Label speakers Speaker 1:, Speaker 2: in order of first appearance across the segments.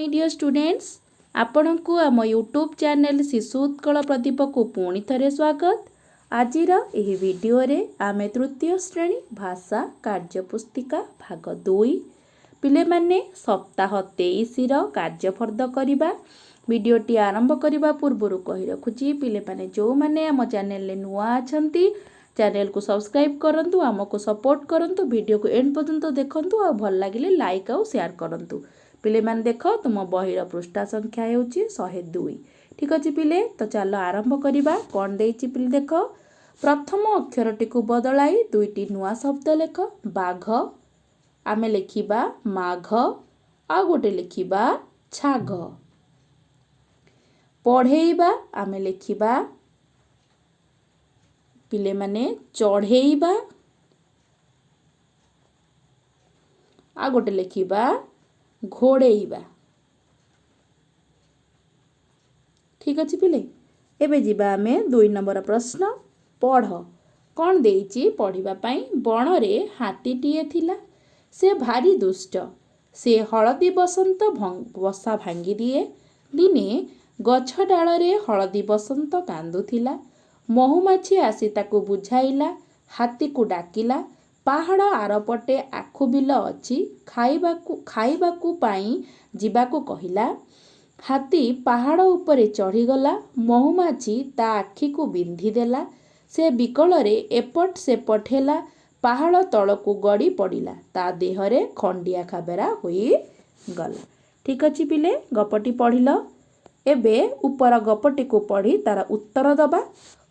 Speaker 1: ମାଇ deer students, ଆପଣଙ୍କୁ ଆମ YouTube channel ଶିଶୁ ଉତ୍କଳ ପ୍ରଦୀପକୁ ପୁଣି ଥରେ ସ୍ୱାଗତ। ଆଜିର ଏହି ଭିଡ଼ିଓରେ ଆମେ ତୃତୀୟ ଶ୍ରେଣୀ ଭାଷା କାର୍ଯ୍ୟପୁସ୍ତିକା ଭାଗ 2, ପିଲେମାନେ, ସପ୍ତାହ 23ର କାର୍ଯ୍ୟଫର୍ଦ୍ଦ କରିବା। ଭିଡ଼ିଓଟି ଆରମ୍ଭ କରିବା ପୂର୍ବରୁ କହି ରଖୁଛି ପିଲେମାନେ, ଯେଉଁମାନେ ଆମ ଚ୍ୟାନେଲରେ ନୂଆ ଅଛନ୍ତି, ଚ୍ୟାନେଲକୁ ସବସ୍କ୍ରାଇବ୍ କରନ୍ତୁ, ଆମକୁ ସପୋର୍ଟ କରନ୍ତୁ, ଭିଡ଼ିଓକୁ ଏଣ୍ଡ ପର୍ଯ୍ୟନ୍ତ ଦେଖନ୍ତୁ ଆଉ ଭଲ ଲାଗିଲେ ଲାଇକ୍ ଆଉ ସେୟାର କରନ୍ତୁ। ପିଲେମାନେ ଦେଖ, ତୁମ ବହିର ପୃଷ୍ଠା ସଂଖ୍ୟା ହେଉଛି 102। ଠିକ୍ ଅଛି ପିଲେ, ତ ଚାଲ ଆରମ୍ଭ କରିବା। କ'ଣ ଦେଇଛି ପିଲେ ଦେଖ। ପ୍ରଥମ ଅକ୍ଷରଟିକୁ ବଦଳାଇ ଦୁଇଟି ନୂଆ ଶବ୍ଦ ଲେଖ। ବାଘ ଆମେ ଲେଖିବା ମାଘ, ଆଉ ଗୋଟେ ଲେଖିବା ଛାଘ। ପଢ଼େଇବା ଆମେ ଲେଖିବା ପିଲେମାନେ ଚଢ଼େଇବା, ଆଉ ଗୋଟେ ଲେଖିବା ଘୋଡ଼େଇବା। ଠିକ୍ ଅଛି ପିଲେ, ଏବେ ଯିବା ଆମେ 2 ନମ୍ବର ପ୍ରଶ୍ନ। ପଢ଼, କ'ଣ ଦେଇଛି ପଢ଼ିବା ପାଇଁ? ବଣରେ ହାତୀଟିଏ ଥିଲା। ସେ ଭାରି ଦୁଷ୍ଟ। ସେ ହଳଦୀ ବସନ୍ତ ବସା ଭାଙ୍ଗିଦିଏ। ଦିନେ ଗଛ ଡାଳରେ ହଳଦୀ ବସନ୍ତ କାନ୍ଦୁଥିଲା। ମହୁମାଛି ଆସି ତାକୁ ବୁଝାଇଲା, ହାତୀକୁ ଡାକିଲା। ପାହାଡ଼ ଆରପଟେ ଆଖୁ ବିଲ ଅଛି, ଖାଇବାକୁ ପାଇଁ ଯିବାକୁ କହିଲା। ହାତୀ ପାହାଡ଼ ଉପରେ ଚଢ଼ିଗଲା। ମହୁମାଛି ତା ଆଖିକୁ ବିନ୍ଧିଦେଲା। ସେ ବିକଳରେ ଏପଟ ସେପଟ ହେଲା, ପାହାଡ଼ ତଳକୁ ଗଡ଼ି ପଡ଼ିଲା, ତା ଦେହରେ ଖଣ୍ଡିଆ ଖାବେରା ହୋଇଗଲା। ଠିକ୍ ଅଛି ପିଲେ, ଗପଟି ପଢ଼ିଲ। ଏବେ ଉପର ଗପଟିକୁ ପଢ଼ି ତାର ଉତ୍ତର ଦେବା।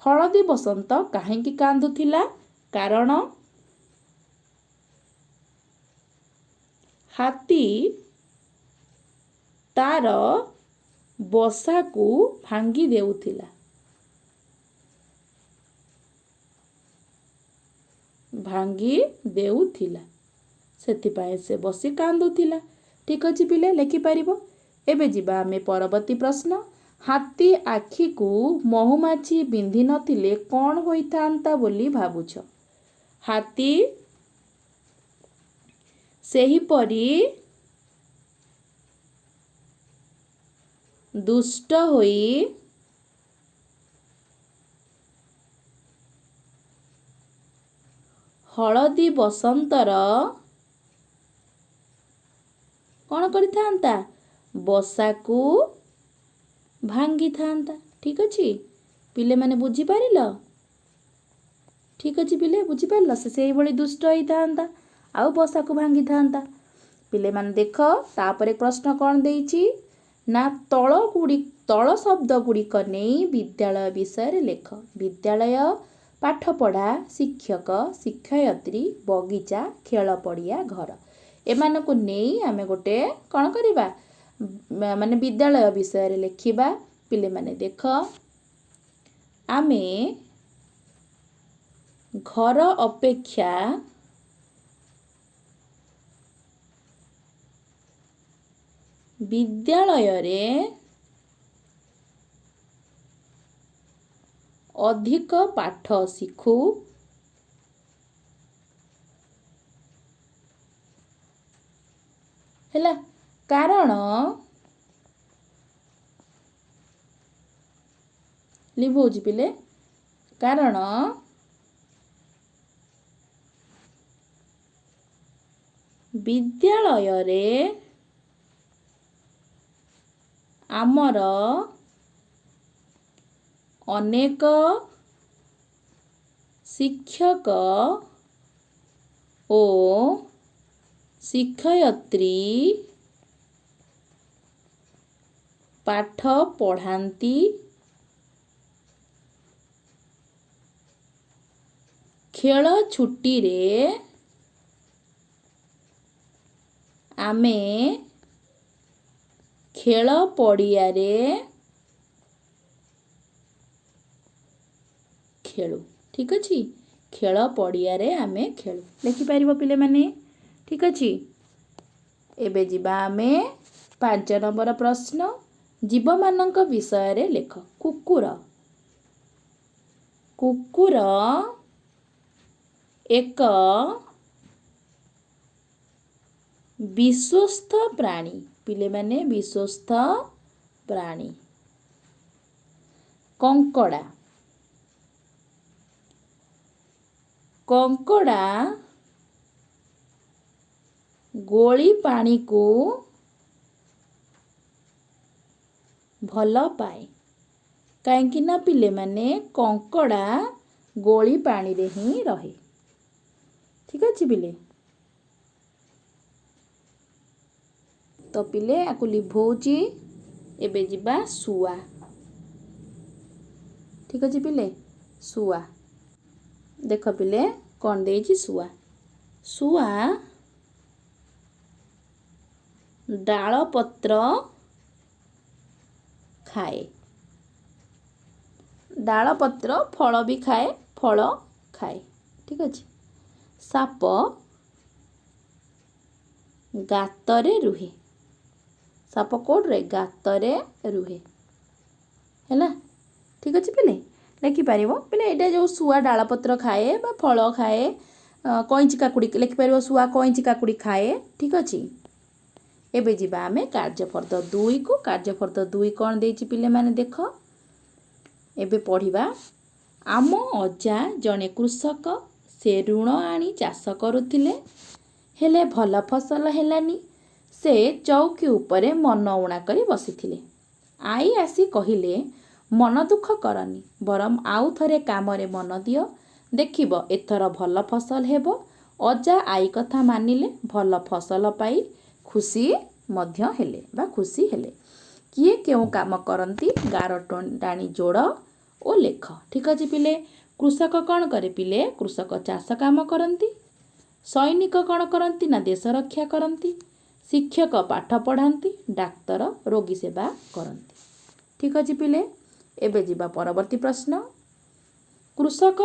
Speaker 1: ହଳଦୀ ବସନ୍ତ କାହିଁକି କାନ୍ଦୁଥିଲା? କାରଣ ହାତୀ ତାର ବସାକୁ ଭାଙ୍ଗି ଦେଉଥିଲା। ଭାଙ୍ଗି ଦେଉଥିଲା, ସେଥିପାଇଁ ସେ ବସି କାନ୍ଦୁଥିଲା। ଠିକ୍ ଅଛି ପିଲେ, ଲେଖିପାରିବ। ଏବେ ଯିବା ଆମେ ପରବର୍ତ୍ତୀ ପ୍ରଶ୍ନ। ହାତୀ ଆଖିକୁ ମହୁମାଛି ବିନ୍ଧି ନଥିଲେ କ'ଣ ହୋଇଥାନ୍ତା ବୋଲି ଭାବୁଛ? ହାତୀ ସେହିପରି ଦୁଷ୍ଟ ହୋଇ ହଳଦୀ ବସନ୍ତର କ'ଣ କରିଥାନ୍ତା? ବସାକୁ ଭାଙ୍ଗିଥାନ୍ତା। ଠିକ୍ ଅଛି ପିଲେମାନେ, ବୁଝିପାରିଲ? ଠିକ୍ ଅଛି ପିଲେ, ବୁଝିପାରିଲ? ସେ ସେଇଭଳି ଦୁଷ୍ଟ ହେଇଥାନ୍ତା ଆଉ ବସାକୁ ଭାଙ୍ଗିଥାନ୍ତା। ପିଲେମାନେ ଦେଖ, ତାପରେ ପ୍ରଶ୍ନ କ'ଣ ଦେଇଛି ନା ତଳ ଶବ୍ଦ ଗୁଡ଼ିକ ନେଇ ବିଦ୍ୟାଳୟ ବିଷୟରେ ଲେଖ। ବିଦ୍ୟାଳୟ, ପାଠପଢ଼ା, ଶିକ୍ଷକ, ଶିକ୍ଷୟିତ୍ରୀ, ବଗିଚା, ଖେଳ ପଡ଼ିଆ, ଘର। ଏମାନଙ୍କୁ ନେଇ ଆମେ ଗୋଟେ କ'ଣ କରିବା? ମାନେ ବିଦ୍ୟାଳୟ ବିଷୟରେ ଲେଖିବା। ପିଲେମାନେ ଦେଖ, ଆମେ ଘର ଅପେକ୍ଷା ବିଦ୍ୟାଳୟରେ ଅଧିକ ପାଠ ଶିଖୁ। ହେଲା, କାରଣ ଲିଭଉଛି ପିଲେ, କାରଣ ବିଦ୍ୟାଳୟରେ ଆମର ଅନେକ ଶିକ୍ଷକ ଓ ଶିକ୍ଷୟିତ୍ରୀ ପାଠ ପଢ଼ାନ୍ତି। ଖେଳ ଛୁଟିରେ ଆମେ ଖେଳ ପଡ଼ିଆରେ ଖେଳୁ। ଠିକ୍ ଅଛି, ଖେଳ ପଡ଼ିଆରେ ଆମେ ଖେଳୁ। ଲେଖିପାରିବ ପିଲାମାନେ? ଠିକ୍ ଅଛି, ଏବେ ଯିବା ଆମେ 5 ନମ୍ବର ପ୍ରଶ୍ନ। ଜୀବମାନଙ୍କ ବିଷୟରେ ଲେଖ। କୁକୁର। କୁକୁର ଏକ ବିଶ୍ୱସ୍ତ ପ୍ରାଣୀ। ପିଲେମାନେ ବିଶ୍ୱସ୍ତ ପ୍ରାଣୀ। କଙ୍କଡ଼ା। କଙ୍କଡ଼ା ଗୋଳି ପାଣିକୁ ଭଲ ପାଏ। କାହିଁକି ନା ପିଲେମାନେ, କଙ୍କଡ଼ା ଗୋଳି ପାଣିରେ ହିଁ ରହେ। ଠିକ୍ ଅଛି ପିଲେ? ତ ପିଲେ, ଆକୁ ଲିଭଉଛି। ଏବେ ଯିବା ଶୁଆ। ଠିକ୍ ଅଛି ପିଲେ? ଶୁଆ ଦେଖ ପିଲେ, କ'ଣ ଦେଇଛି? ଶୁଆ। ଶୁଆ ଡାଳ ପତ୍ର ଖାଏ। ଡାଳ ପତ୍ର, ଫଳ ବି ଖାଏ, ଫଳ ଖାଏ। ଠିକ୍ ଅଛି? ସାପ ଗାତରେ ରୁହେ। ସାପ କେଉଁଠି ରୁହେ? ଗାତରେ ରୁହେ। ହେଲା? ଠିକ୍ ଅଛି ପିଲେ, ଲେଖିପାରିବ ପିଲେ। ଏଇଟା ଯେଉଁ ଶୁଆ ଡାଳପତ୍ର ଖାଏ ବା ଫଳ ଖାଏ, କଇଁଚି କାକୁଡ଼ି ଲେଖିପାରିବ। ଶୁଆ କଇଁଚି କାକୁଡ଼ି ଖାଏ। ଠିକ୍ ଅଛି? ଏବେ ଯିବା ଆମେ କାର୍ଯ୍ୟଫର୍ଦ୍ଦ 2କୁ। କାର୍ଯ୍ୟଫର୍ଦ୍ଦ 2 କ'ଣ ଦେଇଛି ପିଲେମାନେ ଦେଖ। ଏବେ ପଢ଼ିବା। ଆମ ଅଜା ଜଣେ କୃଷକ। ସେ ଋଣ ଆଣି ଚାଷ କରୁଥିଲେ, ହେଲେ ଭଲ ଫସଲ ହେଲାନି। ସେ ଚଉକି ଉପରେ ମନ ଉଣା କରି ବସିଥିଲେ। ଆଈ ଆସି କହିଲେ, ମନ ଦୁଃଖ କରନି, ବରଂ ଆଉ ଥରେ କାମରେ ମନ ଦିଅ, ଦେଖିବ ଏଥର ଭଲ ଫସଲ ହେବ। ଅଜା ଆଈ କଥା ମାନିଲେ, ଭଲ ଫସଲ ପାଇ ଖୁସି ମଧ୍ୟ ହେଲେ ବା ଖୁସି ହେଲେ। କିଏ କେଉଁ କାମ କରନ୍ତି ଗାର ଟାଣି ଯୋଡ଼ ଓ ଲେଖ। ଠିକ୍ ଅଛି ପିଲେ? କୃଷକ କ'ଣ କରେ ପିଲେ? କୃଷକ ଚାଷ କାମ କରନ୍ତି। ସୈନିକ କ'ଣ କରନ୍ତି ନା ଦେଶ ରକ୍ଷା କରନ୍ତି। ଶିକ୍ଷକ ପାଠ ପଢ଼ାନ୍ତି। ଡାକ୍ତର ରୋଗୀ ସେବା କରନ୍ତି। ଠିକ୍ ଅଛି ପିଲେ? ଏବେ ଯିବା ପରବର୍ତ୍ତୀ ପ୍ରଶ୍ନ। କୃଷକ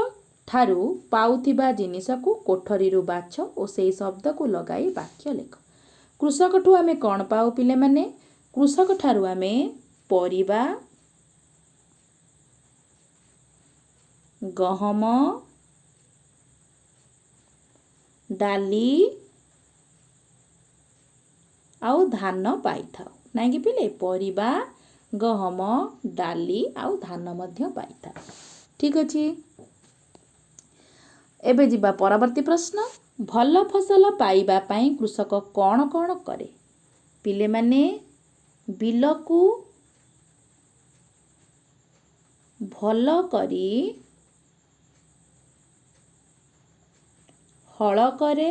Speaker 1: ଠାରୁ ପାଉଥିବା ଜିନିଷକୁ କୋଠରୀରୁ ବାଛ ଓ ସେଇ ଶବ୍ଦକୁ ଲଗାଇ ବାକ୍ୟ ଲେଖ। କୃଷକଠୁ ଆମେ କ'ଣ ପାଉ ପିଲେମାନେ? କୃଷକ ଠାରୁ ଆମେ ପରିବା, ଗହମ, ଡାଲି ଆଉ ଧାନ ପାଇଥାଉ, ନାଇଁ କି ପିଲେ? ପରିବା, ଗହମ, ଡାଲି ଆଉ ଧାନ ମଧ୍ୟ ପାଇଥାଉ। ଠିକ୍ ଅଛି? ଏବେ ଯିବା ପରବର୍ତ୍ତୀ ପ୍ରଶ୍ନ। ଭଲ ଫସଲ ପାଇବା ପାଇଁ କୃଷକ କ'ଣ କ'ଣ କରେ? ପିଲେମାନେ, ବିଲକୁ ଭଲ କରି ହଳ କରେ,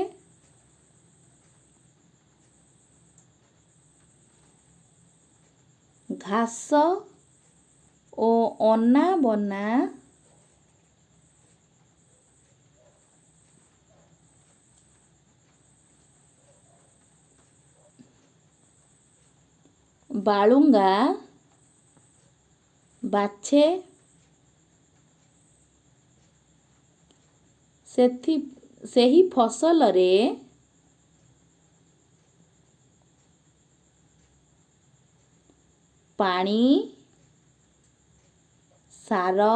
Speaker 1: ଘାସ ଓ ଅନାବନା ବାଳୁଙ୍ଗା ବାଛେ, ସେଥି ସେହି ଫସଲରେ ପାଣି, ସାର,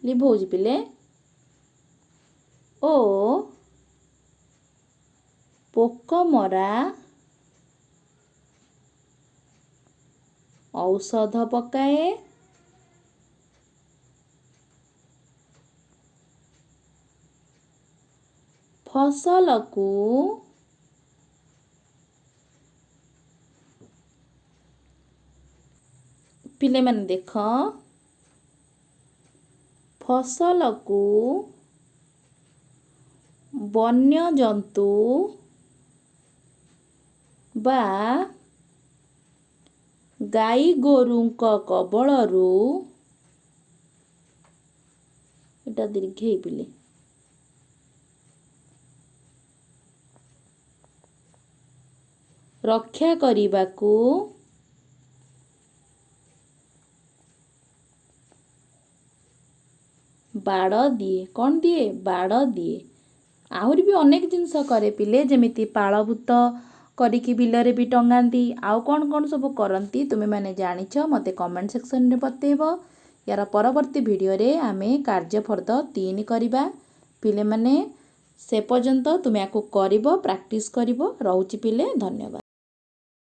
Speaker 1: ଲିଭଉଛି ପିଲେ, ଓ ପୋକମରା ଔଷଧ ପକାଏ। ଫସଲକୁ ପିଲେମାନେ ଦେଖ, ଫସଲକୁ ବନ୍ୟଜନ୍ତୁ ବା ଗାଈ ଗୋରୁଙ୍କ କବଳରୁ, ଏଇଟା ଦୀର୍ଘେଇ ପିଲେ, ରକ୍ଷା କରିବାକୁ ବାଡ଼ ଦିଏ। କ'ଣ ଦିଏ? ବାଡ଼ ଦିଏ। ଆହୁରି ବି ଅନେକ ଜିନିଷ କରେ ପିଲେ, ଯେମିତି ପାଳଭୂତ କରିକି ବିଲରେ ବି ଟଙ୍ଗାନ୍ତି। ଆଉ କ'ଣ କ'ଣ ସବୁ କରନ୍ତି ତୁମେମାନେ ଜାଣିଛ, ମୋତେ କମେଣ୍ଟ ସେକ୍ସନରେ ବତେଇବ। ୟାର ପରବର୍ତ୍ତୀ ଭିଡ଼ିଓରେ ଆମେ କାର୍ଯ୍ୟଫର୍ଦ୍ଦ 3 କରିବା ପିଲେମାନେ। ସେ ପର୍ଯ୍ୟନ୍ତ ତୁମେ ୟାକୁ କରିବ, ପ୍ରାକ୍ଟିସ୍ କରିବ। ରହୁଛି ପିଲେ, ଧନ୍ୟବାଦ।